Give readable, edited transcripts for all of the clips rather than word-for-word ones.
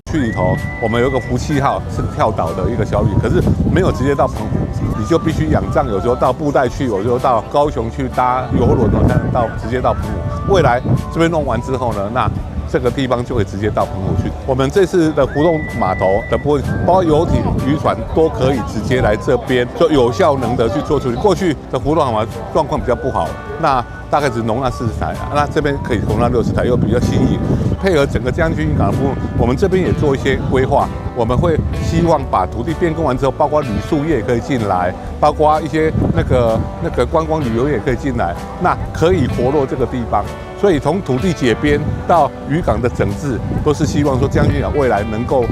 区里头，我们有一个福气号是跳岛的一个小旅，可是没有直接到澎湖，你就必须仰仗有时候到布袋去，有时候到高雄去搭邮轮哦，才能到直接到澎湖。未来这边弄完之后呢，那这个地方就会直接到澎湖去。我们这次的浮动码头的部分，包括游艇、渔船都可以直接来这边，就有效能的去做处理。过去的浮动码头状况比较不好，那大概只容纳40台，那这边可以容纳60台，又比较新颖。配合整个将军港的部分，我们这边也做一些规划。我们会希望把土地变更完之后，包括旅宿业可以进来，包括一些那个观光旅游业可以进来，那可以活络这个地方。所以从土地解编到渔港的整治，都是希望说将军港未来能够，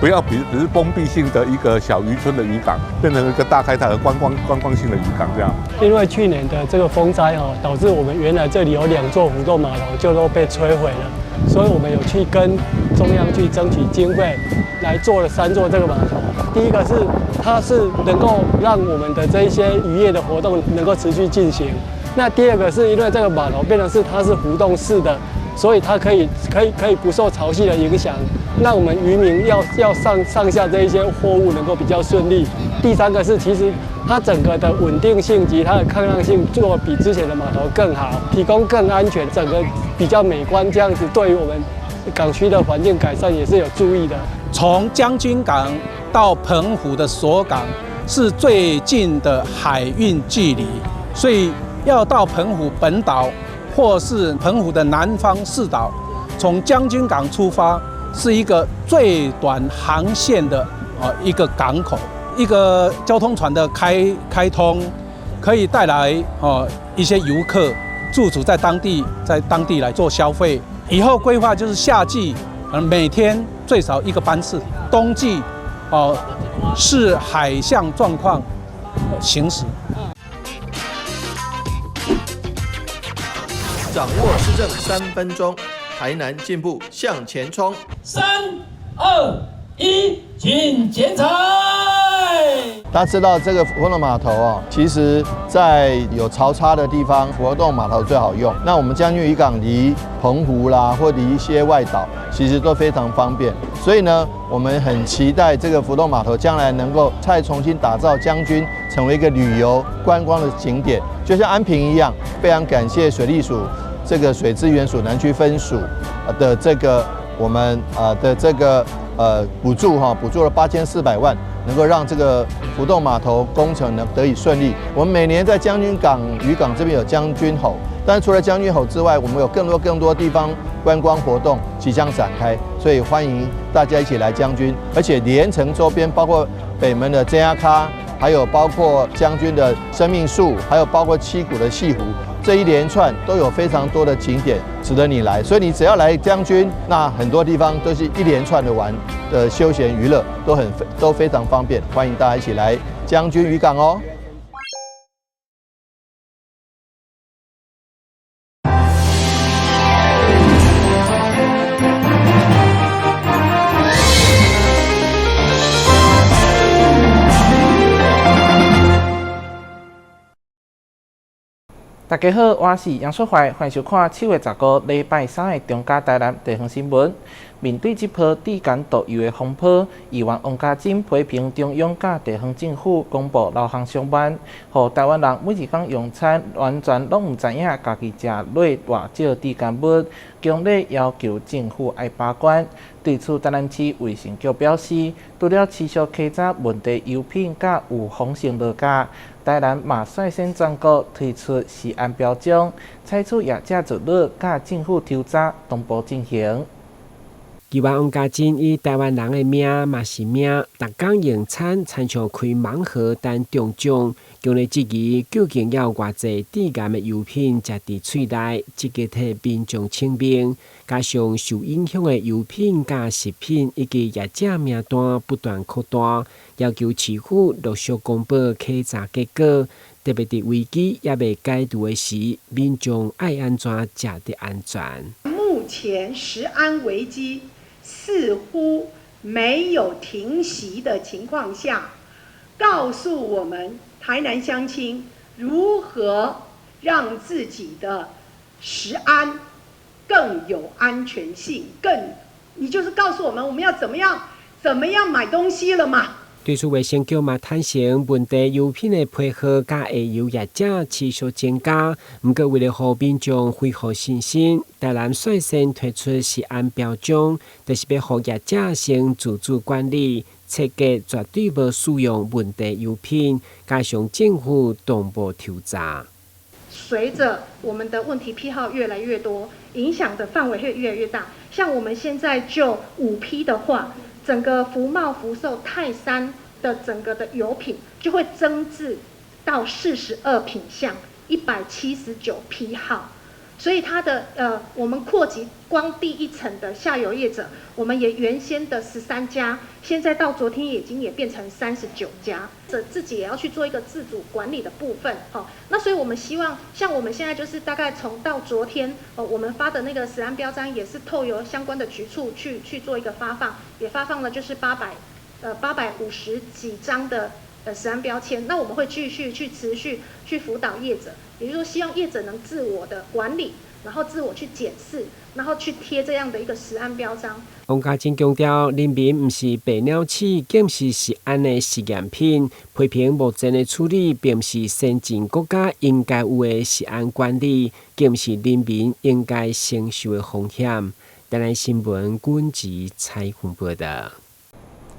不要比只是封闭性的一个小渔村的渔港，变成一个大开拓的观光性的渔港这样。因为去年的这个风灾哦，导致我们原来这里有两座浮动码头就都被摧毁了，所以我们有去跟中央去争取经费，来做了三座这个码头。第一个是它是能够让我们的这一些渔业的活动能够持续进行。那第二个是因为这个码头变成是它是浮动式的，所以它可以不受潮汐的影响，让我们渔民要上下这一些货物能够比较顺利。第三个是其实它整个的稳定性及它的抗浪性做比之前的码头更好，提供更安全，整个比较美观，这样子对于我们港区的环境改善也是有助益的。从将军港到澎湖的锁港是最近的海运距离，所以要到澎湖本岛或是澎湖的南方四岛，从将军港出发是一个最短航线的一个港口，一个交通船的开通，可以带来一些游客驻足在当地，在当地来做消费。以后规划就是夏季，每天最少一个班次；冬季，视海象状况行驶。掌握市政3分钟，台南进步向前冲。3、2、1，请剪彩。大家知道这个浮动码头哦，其实在有潮差的地方，浮动码头最好用。那我们将军渔港离澎湖啦，或离一些外岛，其实都非常方便。所以呢，我们很期待这个浮动码头将来能够再重新打造将军，成为一个旅游观光的景点，就像安平一样。非常感谢水利署这个水资源署南区分署的这个我们的这个补助哈，补助了8400万。能够让这个浮动码头工程呢得以顺利。我们每年在将军港渔港这边有将军吼，但是除了将军吼之外，我们有更多更多地方观光活动即将展开，所以欢迎大家一起来将军。而且连城周边，包括北门的臻仔跤，还有包括将军的生命树，还有包括七股的潟湖，这一连串都有非常多的景点值得你来。所以你只要来将军，那很多地方都是一连串的玩的休闲娱乐，都非常方便。欢迎大家一起来将军渔港哦。大家好，我是杨淑怀，欢迎收看7月15礼拜三的中嘉台南地方新闻。面对这波致癌毒油的风波，议员王家珍批评中央佮地方政府公布流行上慢，予台湾人每一工用餐完全拢毋知影家己食落偌少致癌物，强烈要求政府爱把关。对此，台南市卫生局表示，除了持续稽查问题油品佮有风险落架，台南嘛率先全国推出食安标章，采取业者自律佮政府抽查同步进行。议员王家珍以台湾人的命嘛是命，逐工用餐亲像开盲盒等中奖，强烈质疑究竟犹有偌济致癌的油品食伫喙内，积极替民众请命。加上受影响的油品佮食品以及业者名单不断扩大，要求市府陆续公布稽查结果。特别伫危机犹未解除的时，民众爱按怎食得安全？目前食安危机似乎没有停息的情况下，告诉我们台南乡亲如何让自己的食安更有安全性、更你就是告訴我們，我們要怎麼樣，怎麼樣買東西了嘛？對此，衛生局嘛坦承，問題油品的批號佮下游業者持續增加。毋過，為了予民眾恢復信心，台南率先推出食安標章，就是欲予業者先自主管理，切結絕對無使用問題油品，加上政府同步抽查。隨着我們的問題批號越來越多，影響的範圍會越來越大。像我們現在就5批的話，整個福茂、福壽、泰山的整個的油品就會增至到42品項，179批號，所以它的我們擴及光第一層的下游業者，我們也原先的13家，現在到昨天已經也變成39家，這自己也要去做一個自主管理的部分，哦，那所以我們希望，像我們現在就是大概從到昨天，哦，我們發的那個食安標章也是透由相關的局處去做一個發放，也發放了就是850幾張的食安標籤，那我們會繼續去持續去輔導業者，也就是說希望業者能自我的管理，然後自我去檢視，然後去貼這樣的一個食安標章。王家珍強調，人民毋是白鳥鼠，更是食安的實驗品。批評目前的處理，並毋是先進國家應該有的食安管理，更毋是人民應該承受的風險。台南新聞軍籍採訪報道。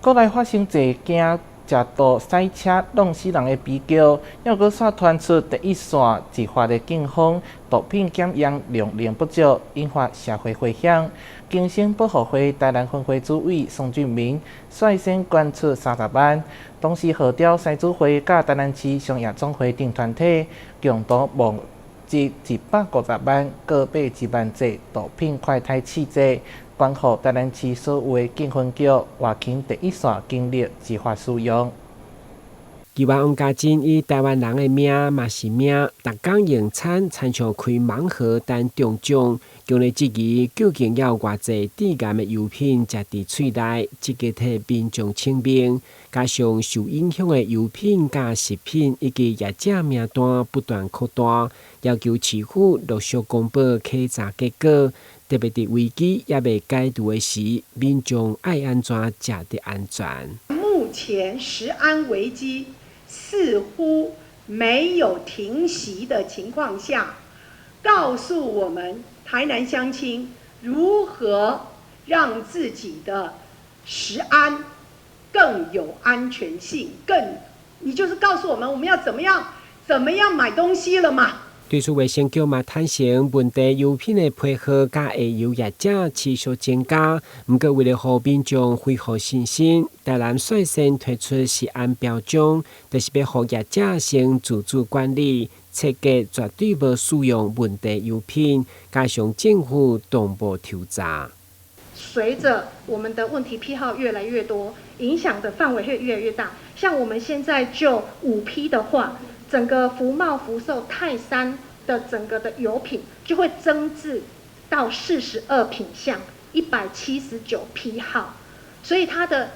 國內發生一件食毒賽車弄死人的悲劇，猶閣煞傳出第一線執法的警方毒品檢驗量量不足，引發社會迴響。更生保護會台南分會主委宋俊明率先捐出30萬，同時號召獅子會佮台南市商業總會等團體共同募集150萬，閣買1萬劑毒品快篩試劑，捐予台南市所有的警分局外勤第一線警力執法使用。議員王家珍以台灣人的命嘛是命，逐工用餐親像開盲盒等中獎，強烈質疑究竟猶有偌濟致癌的油品食佇喙內，這個替民眾請命。加上受影響的油品佮食品以及業者名單不斷擴大，要求市府陸續公布稽查結果。特別佇危機猶未解除的時，民眾愛按怎食得安全？目前食安危機似乎沒有停息的情況下，告訴我們台南鄉親如何讓自己的食安更有安全性，更，你就是告訴我們我們要怎麼樣，怎麼樣買東西了嘛？對此，衛生局嘛坦承，問題油品的批號佮下游業者持續增加。毋過，為了予民眾恢復信心，台南率先推出食安標章，就是欲予業者先自主管理，切結絕對無使用問題油品，加上政府同步抽查。隨着我們的問題批號越來越多，影響的範圍會越來越大。像我們現在就5批的話，整個福茂、福壽、泰山的整個的油品就會增至到42品項，179批號，所以它的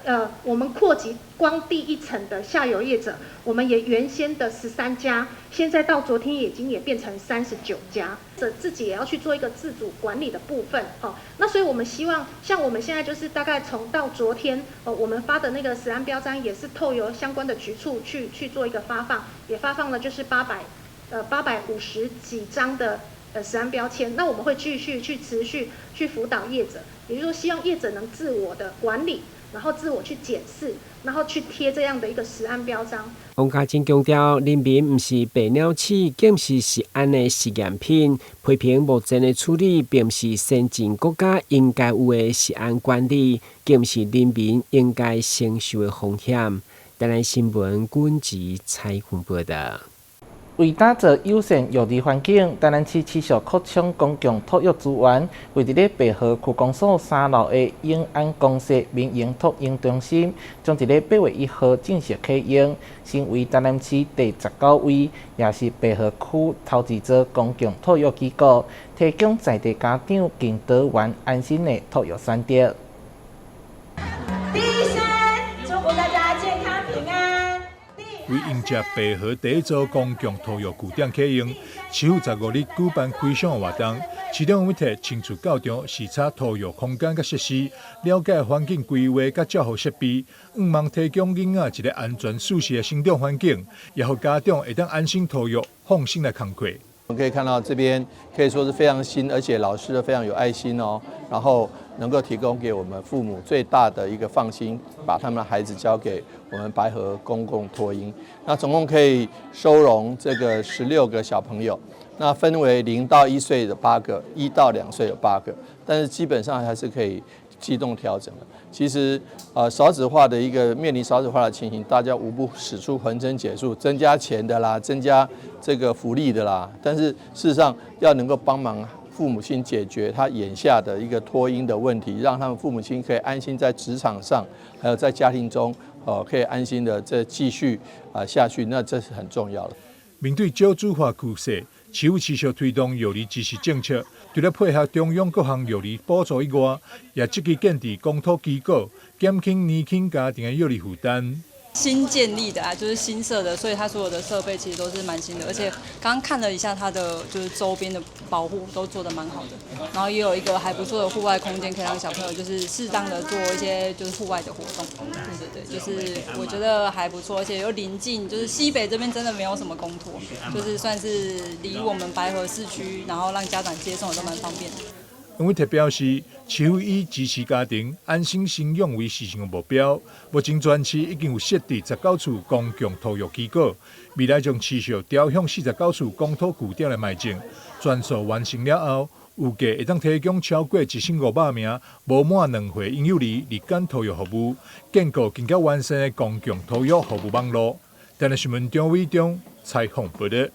我們擴及光第一層的下游業者，我們也原先的13家，現在到昨天已經也變成39家，這自己也要去做一個自主管理的部分，哦，那所以我們希望，像我們現在就是大概從到昨天，哦，我們發的那個食安標章也是透由相關的局處去做一個發放，也發放了就是850幾張的食安標籤，那我們會繼續去持續去輔導業者，也就是說希望業者能自我的管理，然後自我去檢視，然後去貼這樣的一個食安標章。王家珍強調，人民毋是白鳥鼠，更是食安的實驗品。批評目前的處理，並毋是先進國家應該有的食安管理，更毋是人民應該承受的風險。台南新聞軍籍採訪報道。為打造友善育兒環境，台南市持續擴充公共托育資源。位佇咧白河區公所三樓的永安公設民營托嬰中心，將佇咧8月1號正式啟用，成為台南市第19位，也是白河區頭一座公共托育機構，提供在地家長更多元安心的托育選擇。第一聲，祝福大家健康平安。第為迎接白河第一座公共托育據點啟用，市府15日舉辦開箱活動。市長黃偉哲親自到場視察托育空間佮設施，了解環境規劃佮照護設備，向望提供囡仔一个安全舒適的成長環境，也予家長會當安心托育，放心來工課。我們可以看到這邊可以說是非常新，而且老師都非常有愛心哦，然後能夠提供給我們父母最大的一個放心，把他們的孩子交給我們白河公共托嬰。那總共可以收容這個16個小朋友，那分為0到1歲的八個，1到2歲有八個，但是基本上還是可以機動調整的。其實，少子化的一個面臨少子化的情形，大家無不使出渾身解數，增加錢的啦，增加這個福利的啦。但是事實上，要能夠幫忙父母親解決他眼下的一個托嬰的問題，讓他們父母親可以安心在職場上，還有在家庭中，可以安心的再繼續啊下去，那這是很重要的。面對少子化趨勢，市府持續推動育兒支持政策，除了配合中央各項育兒補助以外，也積極建置公托機構，減輕年輕家庭的育兒負擔。新建立的啊，就是新設的，所以它所有的設備其實都是蠻新的，而且剛剛看了一下它的就是周邊的保護都做得蠻好的，然後也有一個還不錯的戶外空間，可以讓小朋友就是適當的做一些就是戶外的活動。對對對，就是我覺得還不錯，而且又臨近，就是西北這邊真的沒有什麼公托，就是算是離我們白河市區，然後讓家長接送也都蠻方便的。黃偉哲表示，市府以支持家庭安心生養為市政目標，目前全市已經有設置19處公共托育機構，未來將持續朝向49處公托據點來邁進。全數完成了後，預計會當提供超過1500名無滿2歲嬰幼兒日間托育服務，建構更加完善的公共托育服務網路。台南新聞張偉中採訪報導。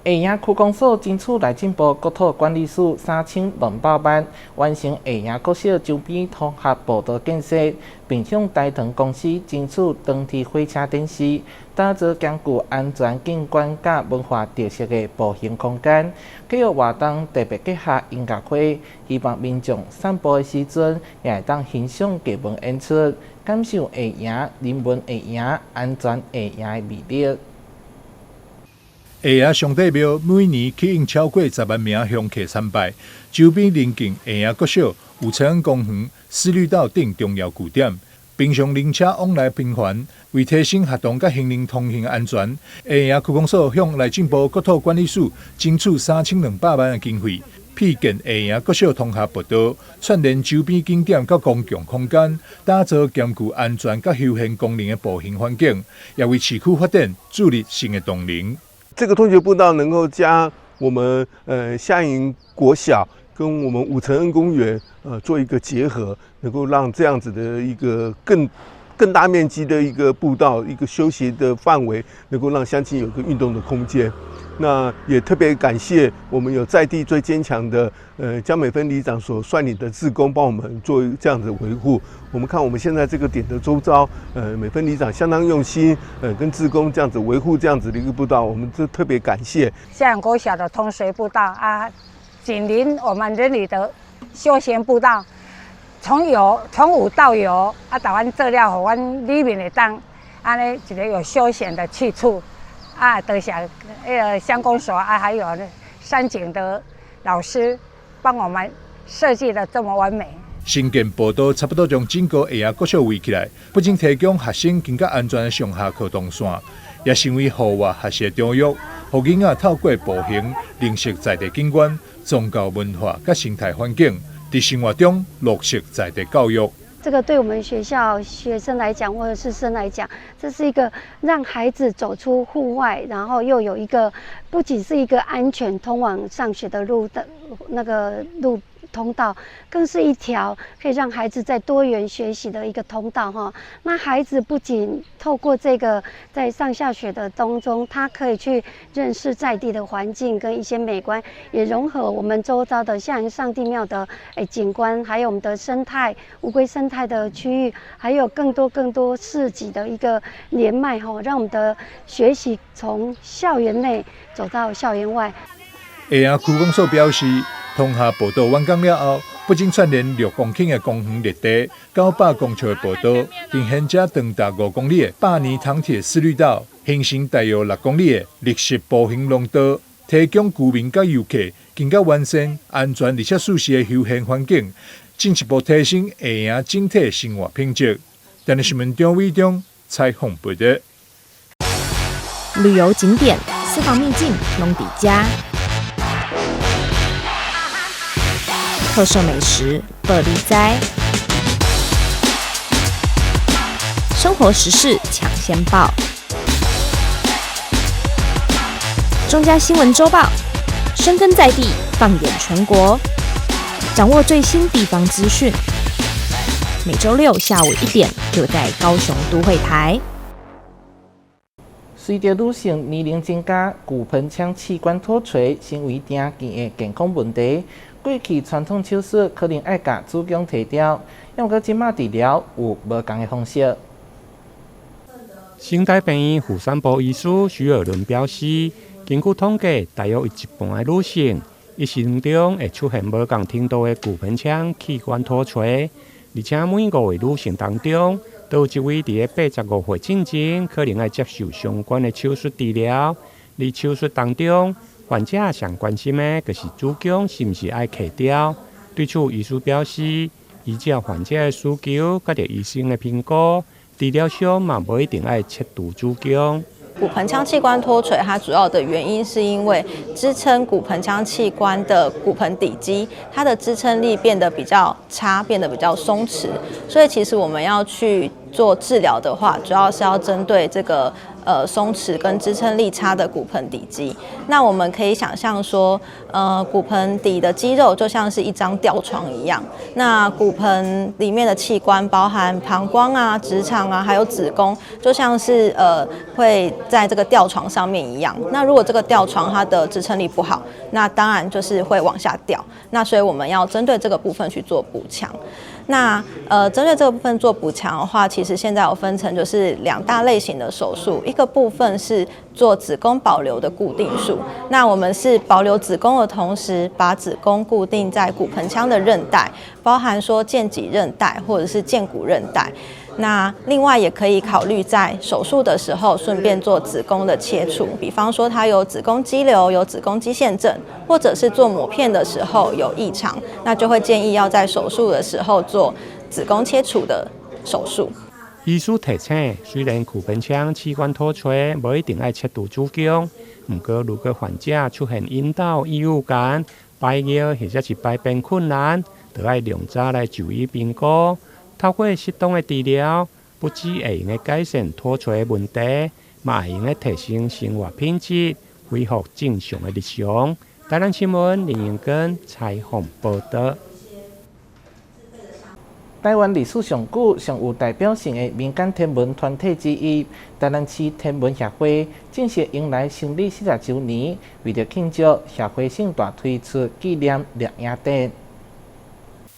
下營區公所爭取內政部國土管理署3200萬，完成下營國小周邊通學步道建設，並向大唐公司爭取長鐵火車展示，打造兼具安全景觀佮文化特色的步行空間。這個活動特別結合音樂會，希望民眾散步的時陣也會當欣賞藝文演出，感受下營人文下營安全下營的魅力。下營上帝廟每年吸引超過10萬名香客參拜，周邊鄰近下營國小、有承恩公園、思綠道等重要據點，平常人車往來頻繁，為提升學童佮行人通行安全，下營區公所向內政部國土管理署爭取3200萬的經費，闢建下營國小通學步道，串聯周邊景點佮公共空間，打造兼具安全佮休閒功能的步行環境，也為市區發展注入新的動能。這個通學步道能夠將我們下營國小跟我們五承恩公園做一個結合，能夠讓這樣子的一個更大面積的一個步道，一個休閒的範圍，能夠讓鄉親有個運動的空間。那也特別感謝我們有在地最堅強的江美芬里長所率領的志工，幫我們做這樣子維護。我們看我們現在這個點的周遭，美芬里長相當用心，跟志工這樣子維護這樣子的一個步道，我們都特別感謝。下營國小的通學步道啊，緊鄰我們這裡的休閒步道，從無到有啊，台灣做了，予阮里民會當按呢一個有休閒的去處。啊，多謝彼个鄉公所啊，還有山景的老師幫我們設計得這麼完美。新建步道差不多將整個下營國小圍起來，不僅提供學生更加安全的上下課動線，也成為戶外學習場域，予囡仔透過步行認識在地景觀、宗教文化佮生態環境，佇生活中落實在地教育。這個對我們學校學生來講，或者師生來講，這是一個讓孩子走出戶外，然後又有一個不僅是一個安全通往上學的路的那個路通道，更是一條可以讓孩子在多元學習的一個通道哈。那孩子不僅透過這個在上下學的當中，他可以去認識在地的環境跟一些美觀，也融合我們周遭的下營上帝廟的景觀，還有我們的生態烏龜生態的區域，還有更多更多市集的一個連脈哈，讓我們的學習從校園內走到校園外。下營區公所表示，通學步道完工了後，不僅串聯6公頃的公園綠地、900公尺的步道，並沿遮長達5公里的百年糖鐵四綠道，形成大約6公里的綠色步行廊道，提供居民佮遊客更加完善、安全而且舒適的休閒環境，進一步提升下營整體生活品質。電視新聞張偉中採訪報道。旅遊景點、私房秘境，攏佇遮。特色美食，報你知。生活時事搶先報。中嘉新聞週報，深耕在地，放眼全國，掌握最新地方資訊。每週六下午1點，就在高雄都會台。隨著女性年齡增加，骨盆腔器官脫垂成為常見的健康問題。過去傳統手術可能愛共子宮提掉，毋過這馬治療有無仝的方式。成大病院婦產部醫師徐爾倫表示，根據統計，大約有一半的女性一生中會出現無仝程度的骨盆腔器官脫垂，而且每五位女性當中，都有一位佇咧85歲進前可能愛接受相關的手術治療。佇手術當中，患者上關心的就是子宮是毋是愛切掉。對此，醫師表示，依照患者的需求，佮著醫生的評估，治療上嘛無一定愛切除子宮。骨盆腔器官脫垂，它主要的原因是因為支撐骨盆腔器官的骨盆底肌，它的支撐力變得比較差，變得比較鬆弛。所以其實我們要去做治療的話，主要是要針對這個鬆弛跟支撐力差的骨盆底肌。那我們可以想象說，骨盆底的肌肉就像是一張吊床一樣。那骨盆裡面的器官包含膀胱啊、直腸啊，還有子宮，就像是會在這個吊床上面一樣。那如果這個吊床它的支撐力不好，那當然就是會往下掉。那所以我們要針對這個部分去做補強。那針對這個部分做補強的話，其實現在有分成就是兩大類型的手術，一個部分是做子宮保留的固定術。那我們是保留子宮的同時，把子宮固定在骨盆腔的韌帶，包含說薦脊韌帶或者是薦骨韌帶。那另外也可以考慮在手術的時候順便做子宮的切除，比方說它有子宮肌瘤、有子宮肌腺症，或者是做抹片的時候有異常，那就會建議要在手術的時候做子宮切除的手術。醫師提醒，雖然骨盆腔器官脫垂無一定愛切除子宮，毋過如果患者出現陰道異物感、排尿或者是排便困難，就愛盡早來就醫評估。透過適當的治療，不只會用得改善脫垂的問題，嘛會用得提升生活品質，恢復正常的日常。台南新聞林英根採訪報道。台灣歷史上久、上有代表性的民間天文團體之一，台南市天文協會正式迎來成立40週年，為著慶祝，協會盛大推出紀念攝影展。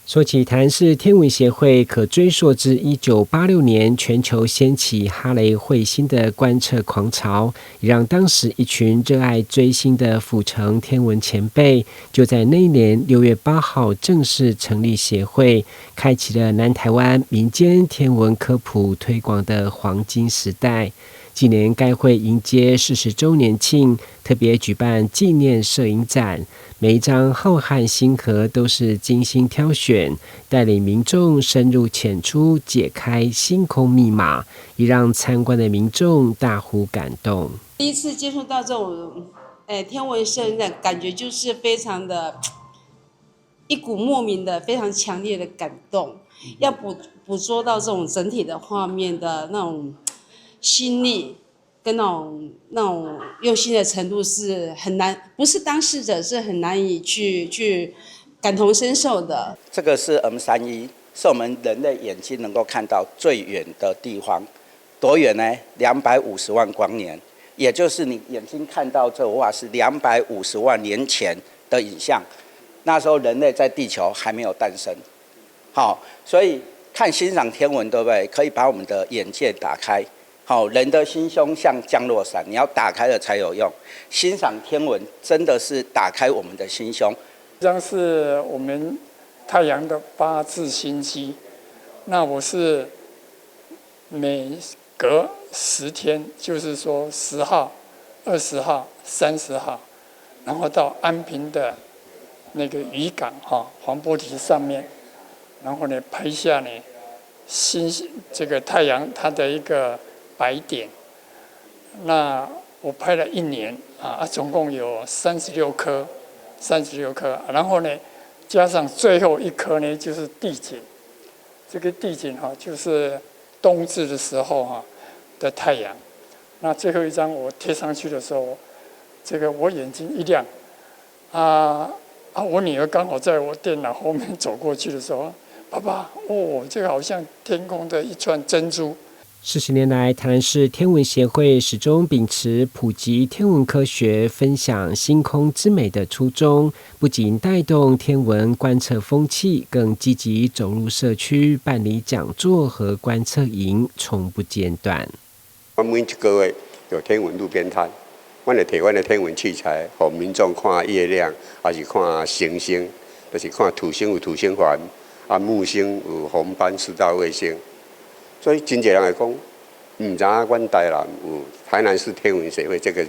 說起台南市天文協會，可追溯至1986年全球掀起哈雷彗星的觀測狂潮，也讓當時一群熱愛追星的府城天文前輩，就在那一年6月8號正式成立協會，開啟了南台灣民間天文科普推廣的黃金時代。今年該會迎接40週年慶，特別舉辦紀念攝影展，每一張浩瀚星河都是精心挑選，帶領民眾深入淺出解開星空密碼，也讓參觀的民眾大呼感動。第一次接觸到這種，天文攝影展，感覺就是非常的，一股莫名的非常強烈的感動，要捕捉到這種整體的畫面的那種心力跟那種用心的程度是很難，不是當事者是很難以去感同身受的。這個是 M31，是我們人類眼睛能夠看到最遠的地方，多遠呢？250萬光年，也就是你眼睛看到這幅畫是250萬年前的影像，那時候人類在地球還沒有誕生。好，所以看欣賞天文，對不對？可以把我們的眼界打開。好，人的心胸像降落傘，你要打開了才有用。欣賞天文真的是打開我們的心胸。這張是我們太陽的八字星機。那我是每隔10天，就是說10號、20號、30號，然後到安平的那個漁港哈黃波堤上面，然後呢拍下呢星星這個太陽它的一個白點。那我拍了一年啊，總共有三十六顆，三十六顆，然後呢加上最後一顆呢就是地景，這個地景哈就是冬至的時候哈的太陽。那最後一張我貼上去的時候，這個我眼睛一亮，啊啊！我女兒剛好在我電腦後面走過去的時候，爸爸，哦，這個好像天空的一串珍珠。 40年來，台南市天文協會始終秉持普及天文科學、分享星空之美的初衷，不僅帶動天文觀測風氣，更積極走入社區辦理講座和觀測營，從不間斷。我每一個月有天文路邊攤，阮會提阮的天文器材，予民眾看月亮，抑是看星星，就是看土星有土星環，啊木星有紅斑四大衛星。所以真濟人會講，毋知影阮台南有台南市天文協會這個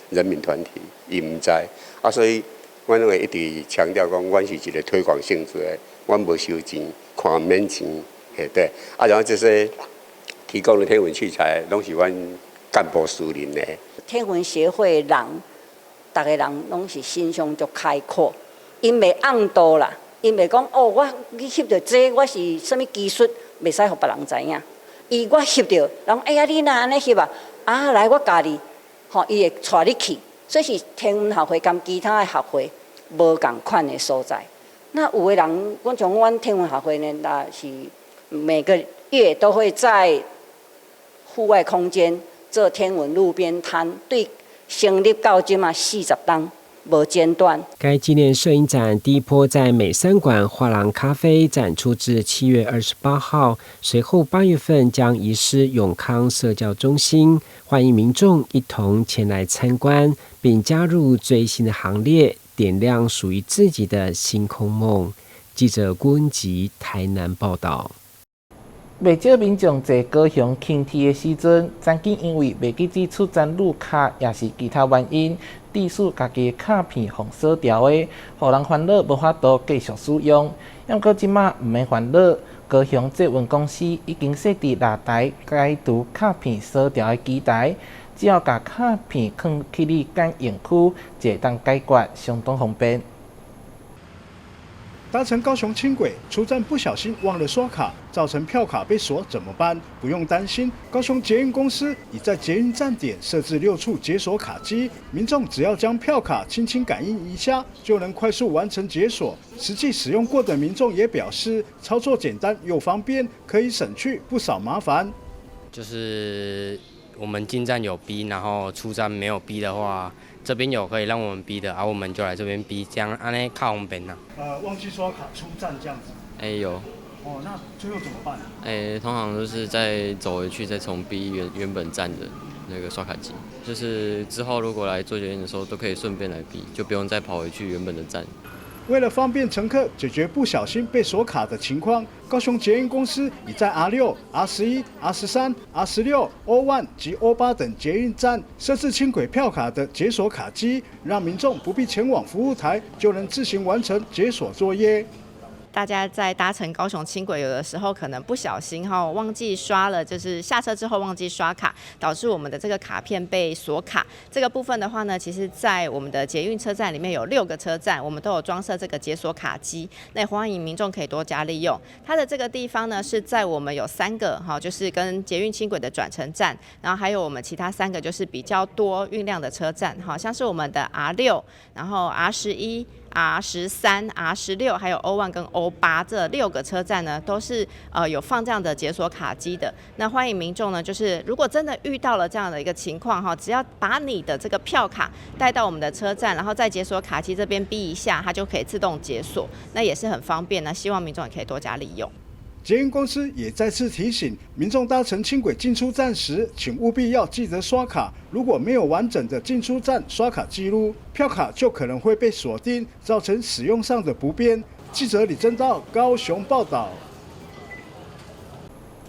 人民團體，伊毋知啊，所以阮會一直強調講，阮是一個推廣性質的，阮無收錢，看免錢，嘿對。啊，然後這些提供的天文器材，攏是阮幹部私人的。天文協會人，逐个人攏是心胸足開闊，𪜶袂甕肚啦，𪜶袂講哦，我去翕著這個，我是啥物技術，袂使予別人知影。伊我翕著，人講哎呀，你哪按呢翕啊？啊，來我教你，吼，伊會帶你去。所以是天文學會佮其他的學會無仝款的所在。那有的人，阮像阮天文學會呢，若是每個月都會在戶外空間做天文路邊攤，對成立到這馬40冬無間斷。該紀念攝影展第一波在美三館畫廊咖啡展出至7月28號，隨後8月份將移師永康社教中心，歡迎民眾一同前來參觀，並加入追星的行列，點亮屬於自己的星空夢。記者郭文吉台南報道。袂少民眾坐高雄輕鐵的時陣，曾經因為袂記得出站錄卡，抑是其他原因，致使家己的卡片予鎖牢的，予人煩惱，無法度繼續使用。毋過這馬毋免煩惱，高雄捷運公司已經設置六台解除卡片鎖牢的機台，只要共卡片囥去你感應區，就會當解決，相當方便。搭乘高雄輕軌出站不小心忘了刷卡，造成票卡被鎖怎麼辦？不用擔心，高雄捷運公司已在捷運站點設置六處解鎖卡機，民眾只要將票卡輕輕感應一下，就能快速完成解鎖。實際使用過的民眾也表示，操作簡單又方便，可以省去不少麻煩。就是我們進站有嗶，然後出站沒有嗶的話，這邊有可以讓我們嗶的，啊，我們就來這邊嗶，這樣按呢較方便啦。忘記刷卡出站這樣子。哎，有。哦，那最後怎麼辦？哎，通常都是再走回去，再重嗶原本站的那個刷卡機。就是之後如果來坐捷運的時候，都可以順便來嗶，就不用再跑回去原本的站。為了方便乘客解決不小心被鎖卡的情況，高雄捷運公司已在 R6、R11、R13、R16、O1 及 O8 等捷運站設置輕軌票卡的解鎖卡機，讓民眾不必前往服務台，就能自行完成解鎖作業。大家在搭乘高雄輕軌，有的時候可能不小心哈忘記刷了，就是下車之後忘記刷卡，導致我們的這個卡片被鎖卡。這個部分的話呢，其實在我們的捷運車站裡面有六個車站，我們都有裝設這個解鎖卡機，那也歡迎民眾可以多加利用。它的這個地方呢，是在我們有三個哈，就是跟捷運輕軌的轉乘站，然後還有我們其他三個就是比較多運量的車站，好像是我們的 R6，然後 R11。R13、R16，還有 O1 跟 O8這六個車站呢，都是有放這樣的解鎖卡機的。那歡迎民眾呢，就是如果真的遇到了這樣的一個情況哈，只要把你的這個票卡帶到我們的車站，然後在解鎖卡機這邊嗶一下，它就可以自動解鎖，那也是很方便呢。希望民眾也可以多加利用。捷運公司也再次提醒民眾，搭乘輕軌進出站時，請務必要記得刷卡。如果沒有完整的進出站刷卡記錄，票卡就可能會被鎖定，造成使用上的不便。记者李正道高雄报道。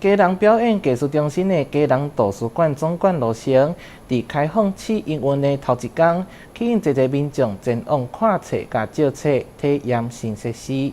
基隆表演艺术中心的基隆图书馆总馆落成，伫开放试营运的头一天，吸引济济民众前往看册、佮借册，体验新设施。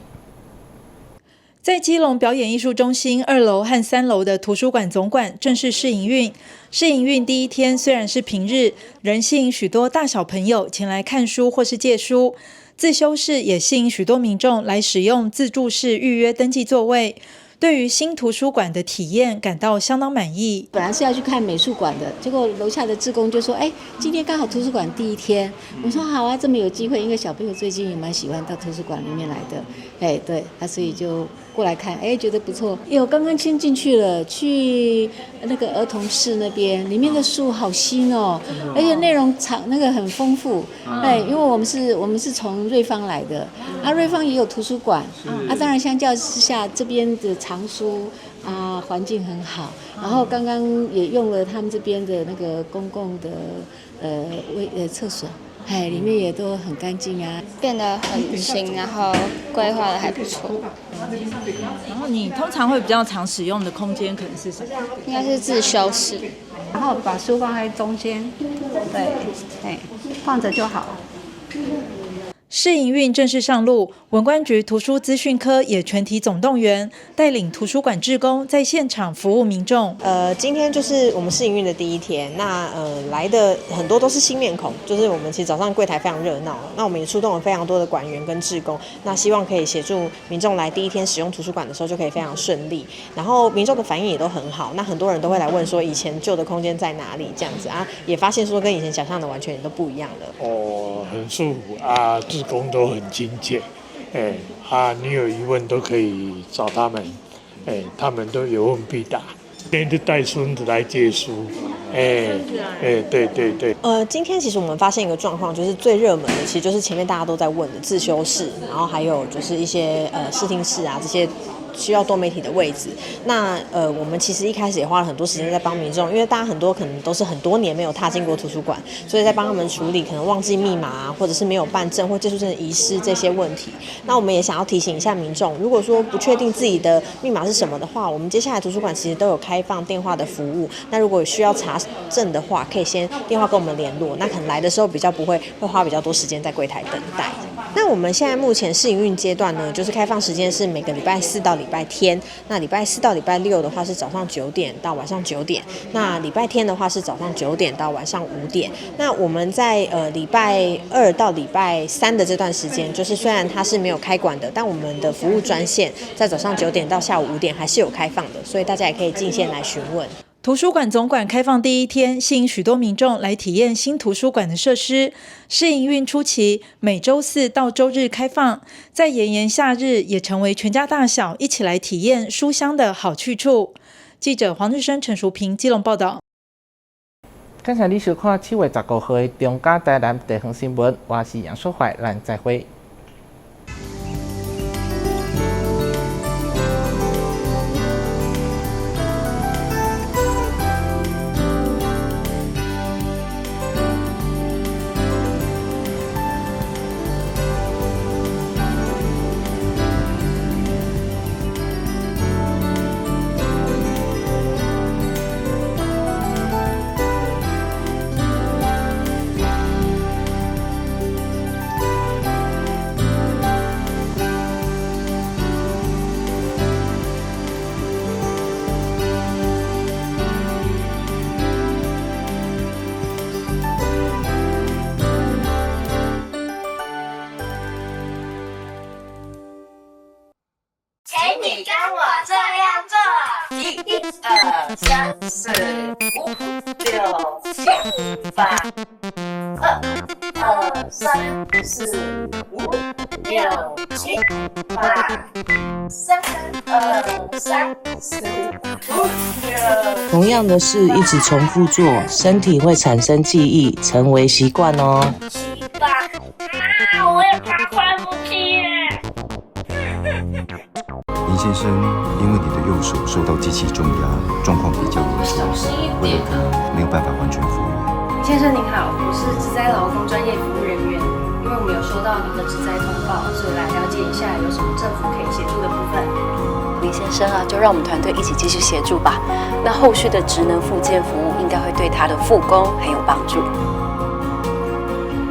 在基隆表演艺术中心2楼和3楼的图书馆总馆正式试营运。试营运第一天虽然是平日，仍吸引许多大小朋友前来看书或是借书。自修室也吸引许多民众来使用自助式预约登记座位。对于新图书馆的体验感到相当满意。本来是要去看美术馆的，结果楼下的志工就说：“哎，今天刚好图书馆第一天。”我说：“好啊，这么有机会，因为小朋友最近也蛮喜欢到图书馆里面来的。”哎，对，啊，所以就过来看，哎，觉得不错。因为我刚刚先进去了，去那个儿童室那边，里面的书好新哦，而且内容长那个很丰富。哎，因为我们是从瑞芳来的，啊，瑞芳也有图书馆，啊，当然相较之下这边的藏书啊，环境很好，然后刚刚也用了他们这边的那个公共的厕所，哎，里面也都很干净啊，变得很新，然后规划的还不错。然后你通常会比较常使用的空间可能是什么？应该是自修室，然后把书放在中间，对，哎，放着就好。试营运正式上路，文官局图书资讯科也全体总动员，带领图书馆志工在现场服务民众。今天就是我们试营运的第一天，那来的很多都是新面孔，就是我们其实早上柜台非常热闹，那我们也出动了非常多的馆员跟志工，那希望可以协助民众来第一天使用图书馆的时候就可以非常顺利，然后民众的反应也都很好，那很多人都会来问说以前旧的空间在哪里这样子啊，也发现说跟以前想象的完全也都不一样了。哦，很舒服啊。志工都很亲切，哎啊，你有疑问都可以找他们，哎，他们都有问必答。今天就带孙子来借书，哎哎，对对对。今天其实我们发现一个状况，就是最热门的，其实就是前面大家都在问的自修室，然后还有就是一些视听室啊这些。需要多媒体的位置，那我们其实一开始也花了很多时间在帮民众，因为大家很多可能都是很多年没有踏进过图书馆，所以在帮他们处理可能忘记密码啊，或者是没有办证或借书证遗失这些问题。那我们也想要提醒一下民众，如果说不确定自己的密码是什么的话，我们接下来图书馆其实都有开放电话的服务。那如果需要查证的话，可以先电话跟我们联络。那可能来的时候比较不会花比较多时间在柜台等待。那我们现在目前试营运阶段呢，就是开放时间是每个礼拜四到礼拜天，那礼拜四到礼拜六的话是早上9点到晚上9点，那礼拜天的话是早上9点到晚上5点。那我们在礼拜二到礼拜三的这段时间，就是虽然它是没有开馆的，但我们的服务专线在早上9点到下午5点还是有开放的，所以大家也可以进线来询问。图书馆总馆开放第一天，吸引许多民众来体验新图书馆的设施。试营运初期，每周四到周日开放，在炎炎夏日也成为全家大小一起来体验书香的好去处。记者黄日升、陈淑平基隆报道。感谢你收看7月15号的中嘉台南地方新闻，我是杨淑怀，咱再会。你跟我这样做，1、2、3、4、5、6、7、8，2、2、3、4、5、6、7、8，3、2、3、4、5、6。同样的事一直重复做，身体会产生记忆，成为习惯哦。7、8，啊，我也怕快不起耶。林先生，因为你的右手受到机器重压，状况比较严重，未来可能没有办法完全复原。林先生您好，我是职灾劳工专业服务人员，因為我們有收到您的職災通報，所以來了解一下有什麼政府可以協助的部分。林先生啊，就讓我們團隊一起繼續協助吧。那後續的職能復健服務應該會對他的復工很有幫助。